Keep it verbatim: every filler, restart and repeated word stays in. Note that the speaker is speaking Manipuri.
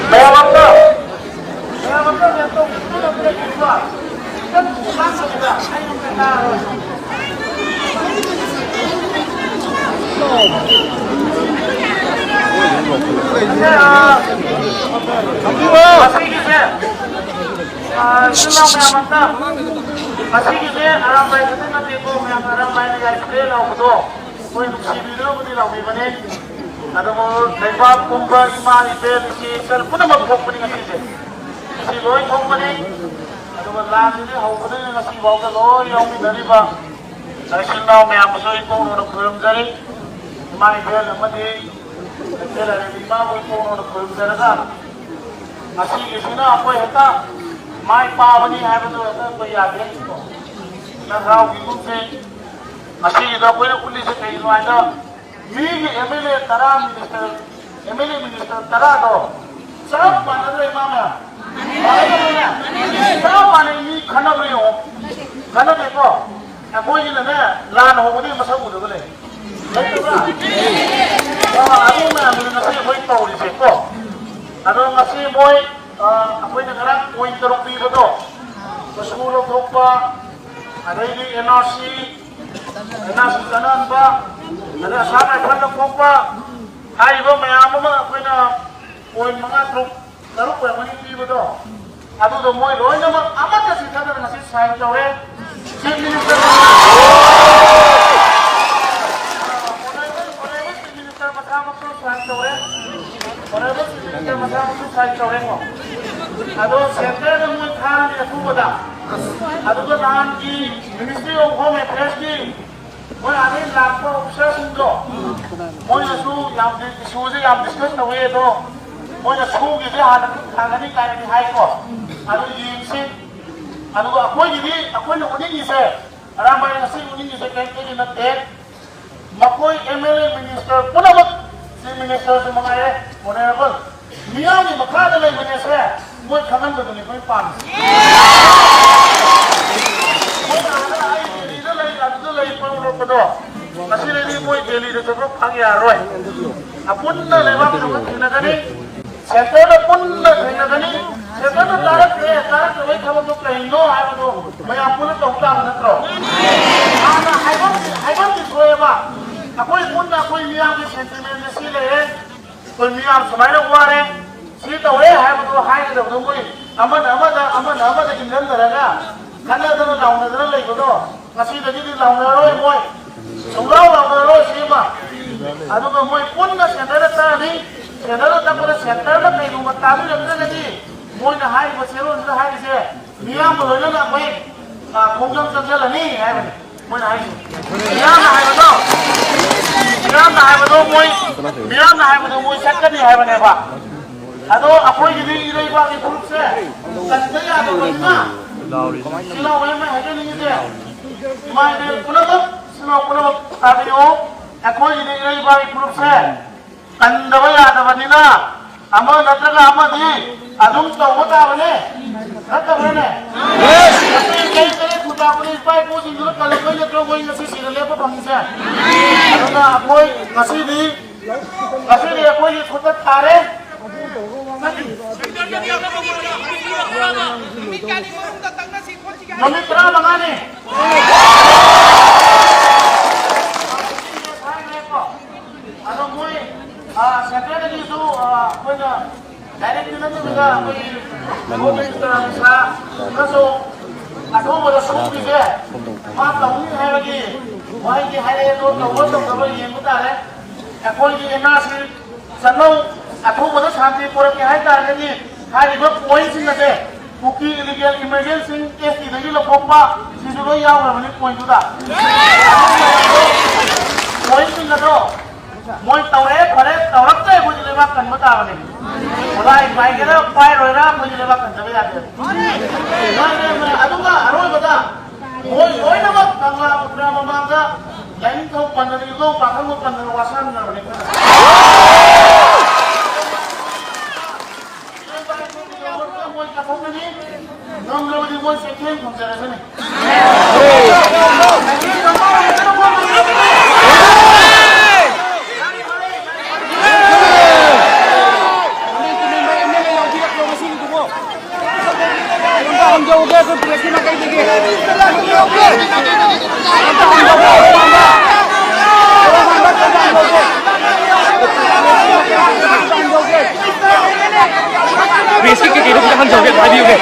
ꯃꯌꯥꯝ ꯑꯝꯇ, ꯃꯌꯥꯝ ꯑꯝꯇ ꯂꯦꯞꯊꯣꯛ-, ꯈꯤꯇꯪ ꯂꯦꯞꯊꯣꯛ-, ꯈꯤꯇꯪ ꯂꯥꯡꯗꯕꯤꯗ ꯑꯩ ꯑꯝꯇ ꯇꯥꯔꯣꯏ꯫ ꯉꯁꯤꯒꯤꯁꯦ, ꯑ, ꯏꯆꯤꯜ ꯏꯅꯥꯎ ꯃꯌꯥꯝ ꯑꯝꯇ, ꯉꯁꯤꯒꯤꯁꯦ ꯑꯔꯥꯝꯕꯥꯏ ꯈꯛꯇꯪ ꯅꯠꯇꯦꯀꯣ, ꯃꯌꯥꯝ ꯑꯔꯥꯝꯕꯥꯏꯅ ꯌꯥꯏꯐꯔꯦ ꯂꯥꯎꯕꯗꯣ ꯑꯩꯈꯣꯏ ꯅꯨꯡꯁꯤꯕꯤꯗꯨꯅꯕꯨꯗꯤ ꯂꯥꯎꯕꯤꯕꯅꯤ꯫ ꯑꯗꯨꯕꯨ ꯂꯩꯕꯥꯛ ꯄꯨꯝꯕ ꯏꯃꯥ ꯏꯕꯦꯟ ꯏꯆꯦ ꯏꯆꯜ ꯄꯨꯝꯅꯃꯛ ꯊꯣꯛꯄꯅꯤ ꯉꯁꯤꯁꯦ꯫ ꯉꯁꯤ ꯂꯣꯏ ꯊꯣꯛꯄꯅꯤ꯫ ꯑꯗꯨꯒ ꯂꯥꯟꯁꯤꯗꯤ ꯍꯧꯕꯗꯒꯤ ꯉꯁꯤ ꯐꯥꯎꯗ ꯂꯣꯏ ꯌꯥꯎꯃꯤꯟꯅꯔꯤꯕ ꯏꯆꯤꯜ ꯏꯅꯥꯎ ꯃꯌꯥꯝꯕꯨꯁꯨ ꯏꯀꯣꯛꯅꯧꯅ ꯈꯨꯔꯨꯝꯖꯔꯤ꯫ ꯏꯃꯥ ꯏꯕꯦꯟ ꯑꯃꯗꯤ ꯀꯩꯊꯦꯜ ꯂꯥꯏꯔꯦꯝꯕꯤ ꯏꯃꯥꯕꯨ ꯏꯀꯣꯛꯅꯧꯅ ꯈꯨꯔꯨꯝꯖꯔꯒ, ꯉꯁꯤꯒꯤꯁꯤꯅ ꯑꯩꯈꯣꯏ ꯍꯦꯛꯇ ꯃꯥꯏ ꯄꯥꯕꯅꯤ ꯍꯥꯏꯕꯗꯨ ꯍꯦꯛꯇ ꯑꯩꯈꯣꯏ ꯌꯥꯗꯦ꯫ ꯅꯪ ꯍꯔꯥꯎꯕꯤꯒꯨꯝꯁꯦ꯫ ꯉꯁꯤꯒꯤꯗ ꯑꯩꯈꯣꯏꯅ ꯎꯠꯂꯤꯁꯦ ꯀꯩꯒꯤꯅꯣ ꯍꯥꯏꯗ, ꯃꯤꯒꯤ ꯑꯦꯝ ꯑꯦꯜ ꯑꯦ ꯇꯔꯥ minister, M L A minister ꯇꯔꯥꯗꯣ ꯆꯞ ꯃꯥꯟꯅꯗ꯭ꯔꯦ ꯏꯃꯥ ꯃꯌꯥꯝ? ꯃꯥꯟꯅꯗꯕ꯭ꯔꯅꯦ? ꯆꯞ ꯃꯥꯟꯅꯩ꯫ ꯃꯤ ꯈꯟꯅꯕ꯭ꯔ ꯌꯦꯡꯉꯣ꯫ ꯈꯟꯅꯗꯦꯀꯣ? ꯑꯩꯈꯣꯏꯒꯤꯅꯅꯦ, ꯂꯥꯟ ꯍꯧꯕꯗꯒꯤ ꯃꯁꯛ ꯎꯗꯕ ꯂꯩ꯫ ꯂꯩꯇꯕ꯭ꯔꯥ? ꯑꯣ, ꯑꯗꯨ ꯃꯌꯥꯝꯗꯨꯅ ꯉꯁꯤ ꯑꯩꯈꯣꯏ ꯇꯧꯔꯤꯁꯦ ꯀꯣ꯫ ꯑꯗꯣ ꯉꯁꯤ ꯃꯣꯏ, ꯑ, ꯑꯩꯈꯣꯏꯅ ꯉꯔꯥꯡ ꯄꯣꯏꯟ ꯇꯔꯨꯛ ꯄꯤꯕꯗꯣ, ꯃꯆꯨ ꯂꯧꯊꯣꯛꯄ, ꯑꯗꯩꯗꯤ N R C, N R C ꯆꯠꯅꯍꯟꯕ, ꯑꯗꯩ ꯑꯁꯥꯝ ꯔꯥꯏꯐꯜ ꯂꯧꯊꯣꯛꯄ, ꯍꯥꯏꯔꯤꯕ ꯃꯌꯥꯝ ꯑꯃ ꯑꯩꯈꯣꯏꯅ ꯄꯣꯏꯟ ꯃꯉꯥ, ꯇꯔꯨꯛ, ꯇꯔꯨꯛ ꯑꯣꯏꯔꯝꯒꯅꯤ ꯄꯤꯕꯗꯣ, ꯑꯗꯨꯗꯣ ꯃꯣꯏ ꯂꯣꯏꯅꯃꯛ ꯑꯃꯠꯇ ꯆꯤꯊꯗꯅ ꯉꯁꯤ ꯁꯥꯏꯟ ꯇꯧꯔꯦ꯫ Chief minister, honourable, honourable chief minister ꯃꯁꯥꯃꯛꯁꯨ ꯁꯥꯏꯟ ꯇꯧꯔꯦ꯫ ꯑꯣꯅꯔꯦꯕꯜ ꯆꯤꯐ ꯃꯤꯅꯤꯁꯇꯔ ꯃꯁꯥꯃꯛꯁꯨ ꯁꯥꯏꯟ ꯇꯧꯔꯦꯀꯣ꯫ ꯑꯗꯣ ꯁꯦꯟꯇꯔꯗ ꯃꯣꯏ ꯊꯥꯔꯅꯤ ꯑꯊꯨꯕꯗ꯫ ꯑꯗꯨꯒ ꯅꯍꯥꯟꯒꯤ ꯃꯤꯅꯤꯁꯇ꯭ꯔꯤ ꯑꯣꯐ ꯍꯣꯝ ꯑꯦꯐꯤꯌꯔꯁꯀꯤ ꯃꯣꯏ ꯑꯥꯗꯩ ꯂꯥꯛꯄ ꯑꯣꯐꯤꯁꯥꯔꯁꯤꯡꯗꯣ, ꯃꯣꯏꯅꯁꯨ ꯌꯥꯝ ꯗꯤ-, ꯏꯁꯨꯁꯦ ꯌꯥꯝ ꯗꯤꯁꯀꯁ ꯇꯧꯋꯦ, ꯑꯗꯣ ꯃꯣꯏꯅ ꯁꯨꯒꯤꯁꯦ ꯍꯥꯟꯅ ꯈꯪꯒꯅꯤ ꯀꯥꯏꯅꯗꯤ ꯍꯥꯏꯀꯣ꯫ ꯑꯗꯨ ꯌꯦꯡꯁꯤ꯫ ꯑꯗꯨꯒ ꯑꯩꯈꯣꯏꯒꯤꯗꯤ, ꯑꯩꯈꯣꯏꯅ ꯎꯠꯅꯤꯡꯉꯤꯁꯦ, ꯑꯔꯥꯝꯕꯥꯏꯅ ꯉꯁꯤ ꯎꯠꯅꯤꯡꯉꯤꯁꯦ ꯀꯔꯤꯝꯇꯗꯤ ꯅꯠꯇꯦ꯫ ꯃꯈꯣꯏ ꯑꯦꯝ ꯑꯦꯜ ꯑꯦ ꯃꯤꯅꯤꯁꯇꯔ ꯄꯨꯝꯅꯃꯛ, ꯆꯤꯐ ꯃꯤꯅꯤꯁꯇꯔꯁꯨ ꯃꯉꯥꯏꯔꯦ, ꯑꯣꯅꯔꯦꯕꯜ, ꯃꯤꯌꯥꯝꯒꯤ ꯃꯈꯥꯗ ꯂꯩꯕꯅꯦꯁꯦ, ꯃꯣꯏ ꯈꯪꯍꯟꯕꯗꯨꯅꯤ ꯑꯩꯈꯣꯏ ꯄꯥꯝꯃꯤꯁꯦ꯫ ꯃꯣꯏꯅ ꯑꯥꯗ ꯑꯩ ꯗꯦꯜꯂꯤꯗ ꯂꯩ, ꯑꯗꯨꯗ ꯂꯩ ꯄꯥꯎ ꯂꯣꯠꯄꯗꯣ, ꯃꯁꯤꯗꯩꯗꯤ ꯃꯣꯏ ꯗꯦꯜꯂꯤꯗ ꯆꯠꯄ ꯐꯪ ꯌꯥꯔꯔꯣꯏ꯫ ꯑꯄꯨꯟꯅ ꯂꯩꯕꯥꯛ ꯄꯨꯝꯕ ꯊꯦꯡꯅꯒꯅꯤ, ꯁꯦꯟꯇꯔꯗ ꯄꯨꯟꯅ ꯊꯦꯡꯅꯒꯅꯤ꯫ ꯁꯦꯟꯇꯔꯗ ꯇꯥꯔꯛꯇ꯭ꯔꯦ, ꯇꯥꯔꯛꯇꯕꯩ ꯊꯕꯛꯇꯣ ꯀꯩꯅꯣ ꯍꯥꯏꯕꯗꯣ ꯃꯌꯥꯝ ꯄꯨꯟꯅ ꯇꯧ ꯇꯥꯕ ꯅꯠꯇ꯭ꯔꯣ? ꯍꯥꯟꯅ ꯍꯥꯏꯐꯝ ꯍꯥꯏꯐꯝꯗꯤ ꯊꯣꯛꯑꯦꯕ꯫ ꯑꯩꯈꯣꯏ ꯄꯨꯟꯅ ꯑꯩꯈꯣꯏ ꯃꯤꯌꯥꯝꯒꯤ ꯁꯦꯟꯇꯤꯃꯦꯟꯁꯦ ꯁꯤ ꯂꯩꯔꯦ꯫ ꯑꯩꯈꯣꯏ ꯃꯤꯌꯥꯝ ꯁꯨꯃꯥꯏꯅ ꯋꯥꯔꯦ, ꯁꯤ ꯇꯧꯔꯦ ꯍꯥꯏꯕꯗꯣ ꯍꯥꯏꯒꯗꯕꯗꯣ ꯃꯣꯏ ꯑꯃꯅ ꯑꯃꯗ, ꯑꯃꯅ ꯑꯃꯗ ꯏꯟꯖꯟꯅꯔꯒ ꯈꯠꯅꯗꯅ ꯂꯥꯎꯅꯗꯅ ꯂꯩꯕꯗꯣ ꯉꯁꯤꯗꯒꯤꯗꯤ ꯂꯥꯎꯅꯔꯔꯣꯏ ꯃꯣꯏ꯫ ꯁꯨꯡꯂꯥꯎ ꯂꯥꯎꯅꯔꯔꯣꯏ ꯁꯤꯃ꯫ ꯑꯗꯨꯒ ꯃꯣꯏ ꯄꯨꯟꯅ ꯁꯦꯟꯇꯔꯗ ꯆꯠꯂꯅꯤ꯫ ꯁꯦꯟꯇꯔꯗ ꯆꯠꯄꯗ ꯁꯦꯟꯇꯔꯅ ꯀꯩꯒꯨꯝꯕ ꯇꯥꯕꯤꯔꯛꯇ꯭ꯔꯒꯗꯤ ꯃꯣꯏꯅ ꯍꯥꯏꯔꯤꯕ ꯆꯦꯔꯣꯜꯁꯤꯗ ꯍꯥꯏꯔꯤꯁꯦ ꯃꯤꯌꯥꯝꯒ ꯂꯣꯏꯅꯅ ꯑꯩꯈꯣꯏ, ꯑ, ꯈꯣꯡꯖꯪ ꯆꯪꯁꯤꯜꯂꯅꯤ ꯍꯥꯏꯕꯅꯤ ꯃꯣꯏꯅ ꯍꯥꯏꯁꯦ꯫ ꯃꯤꯌꯥꯝꯅ ꯍꯥꯏꯕꯗꯣ, ꯃꯤꯌꯥꯝꯅ ꯍꯥꯏꯕꯗꯣ ꯃꯣꯏ, ꯃꯤꯌꯥꯝꯅ ꯍꯥꯏꯕꯗꯣ ꯃꯣꯏ ꯆꯠꯀꯅꯤ ꯍꯥꯏꯕꯅꯦꯕ꯫ ꯑꯗꯣ ꯑꯩꯈꯣꯏꯒꯤꯗꯤ ꯏꯔꯩꯕꯥꯛꯀꯤ ꯐꯨꯔꯨꯞꯁꯦ ꯀꯟꯕ ꯌꯥꯗꯕꯅꯤꯅ, ꯁꯤꯅ ꯍꯣꯔꯦꯟ ꯃꯣꯏ ꯍꯥꯏꯖꯅꯤꯡꯉꯤꯁꯦ, ꯏꯃꯥ ꯏꯕꯦꯟ ꯄꯨꯝꯅꯃꯛ, ꯁꯤꯅ ꯄꯨꯝꯅꯃꯛ ꯇꯥꯕꯤꯌꯨ꯫ ꯑꯩꯈꯣꯏꯒꯤꯗꯤ ꯏꯔꯩꯕꯥꯛꯀꯤ ꯐꯨꯔꯨꯞꯁꯦ ꯀꯟꯗꯕ ꯌꯥꯗꯕꯅꯤꯅ ꯑꯃ ꯅꯠꯇ꯭ꯔꯒ ꯑꯃꯗꯤ ꯑꯗꯨꯝ ꯇꯧꯕ ꯇꯥꯕꯅꯦ, ꯅꯠꯇꯕ꯭ꯔꯅꯦ? ꯉꯁꯤ ꯆꯍꯤ ꯇꯔꯦꯠ ꯐꯨ ꯇꯥꯛꯄꯗ ꯏꯄꯥ ꯏꯄꯨꯁꯤꯡꯗꯨꯅ ꯀꯜꯂꯛꯄꯩ ꯅꯠꯇ꯭ꯔꯣ ꯃꯣꯏ ꯉꯁꯤ ꯁꯤꯗ ꯂꯦꯞꯄ ꯐꯪꯉꯤꯁꯦ? ꯑꯗꯨꯅ ꯑꯩꯈꯣꯏ ꯉꯁꯤꯗꯤ, ꯉꯁꯤꯗꯤ ꯑꯩꯈꯣꯏꯒꯤ ꯈꯨꯠꯇ ꯊꯥꯔꯦ꯫ ꯅꯨꯃꯤꯠ ꯇꯔꯥꯃꯉꯥꯅꯤ꯫ ꯑꯗꯣ ꯃꯣꯏ, ꯑ, ꯁꯦꯟꯇꯔꯗꯒꯤꯁꯨ, ꯑ, ꯑꯩꯈꯣꯏꯅ ꯗꯥꯏꯔꯦꯛꯇꯤ ꯅꯠꯇꯕꯤꯗ ꯑꯩꯈꯣꯏꯒꯤ ꯍꯣꯝ ꯃꯤꯅꯤꯁꯇꯔ ꯑꯃꯤꯠ ꯁꯥꯍ ꯑꯃꯁꯨ ꯑꯊꯨꯕꯗ ꯁꯣꯛꯄꯤꯁꯦ ꯃꯥ ꯇꯧꯅꯤ ꯍꯥꯏꯕꯒꯤ ꯋꯥꯍꯩꯗꯤ ꯍꯥꯏꯔꯛꯑꯦ꯫ ꯑꯗꯣ ꯇꯧꯕ ꯇꯧꯗꯕ ꯌꯦꯡꯕ ꯇꯥꯔꯦ꯫ ꯑꯩꯈꯣꯏꯒꯤ ꯑꯦꯟ ꯑꯥꯔ ꯁꯤ ꯆꯠꯅꯧ ꯑꯊꯨꯕꯗ ꯁꯥꯟꯇꯤ ꯄꯨꯔꯛꯀꯦ ꯍꯥꯏ ꯇꯥꯔꯒꯗꯤ ꯍꯥꯏꯔꯤꯕ ꯄꯣꯏꯟꯁꯤꯡ ꯑꯁꯦ ꯀꯨꯀꯤ ꯏꯂꯤꯒꯦꯜ ꯏꯃꯤꯒ꯭ꯔꯦꯟꯁꯤꯡ ꯑꯦꯁ ꯇꯤꯗꯒꯤ ꯂꯧꯊꯣꯛꯄ ꯁꯤꯁꯨ ꯂꯣꯏ ꯌꯥꯎꯈ꯭ꯔꯕꯅꯤ ꯄꯣꯏꯟꯗꯨꯗ꯫ ꯄꯣꯏꯟꯁꯤꯡ ꯑꯗꯣ ꯃꯣꯏ ꯇꯧꯔꯦ ꯐꯔꯦ, ꯇꯧꯔꯛꯇ꯭ꯔꯦ ꯑꯩꯈꯣꯏꯗꯤ ꯂꯩꯕꯥꯛ ꯀꯟꯕ ꯇꯥꯕꯅꯤ꯫ ꯈꯨꯠꯂꯥꯏ ꯄꯥꯏꯒꯦꯔꯥ ꯄꯥꯏꯔꯣꯏꯔꯥ ꯑꯩꯈꯣꯏꯗꯤ ꯂꯩꯕꯥꯛ ꯀꯟꯗꯕ ꯌꯥꯗꯦ꯫ ꯑꯗꯨꯒ ꯑꯔꯣꯏꯕꯗ ꯃꯣꯏ ꯂꯣꯏꯅꯃꯛ ꯀꯪꯂꯥ ꯃꯨꯗ꯭ꯔ ꯃꯃꯥꯡꯗ ꯂꯥꯏꯅꯤꯡꯊꯧ ꯄꯟꯗꯅ, ꯏꯕꯨꯙꯧ ꯄꯥꯈꯪꯕ ꯄꯟꯗꯅ ꯋꯥꯁꯛꯅꯔꯕꯅꯤ ꯑꯩꯈꯣꯏꯅ꯫ ꯃꯣꯏ ꯀꯠꯊꯣꯛꯀꯅꯤ, ꯉꯝꯗ꯭ꯔꯕꯗꯤ ꯃꯣꯏ ꯆꯩꯊꯦꯡ ꯐꯪꯖꯔꯁꯅꯤ꯫ ꯄ꯭ꯔꯦꯁꯀꯤ ꯀꯩꯀꯩꯗꯣ ꯈꯤꯇꯪ ꯍꯪꯖꯍꯧꯒꯦ, ꯍꯥꯏꯕꯤꯌꯨꯅꯦ꯫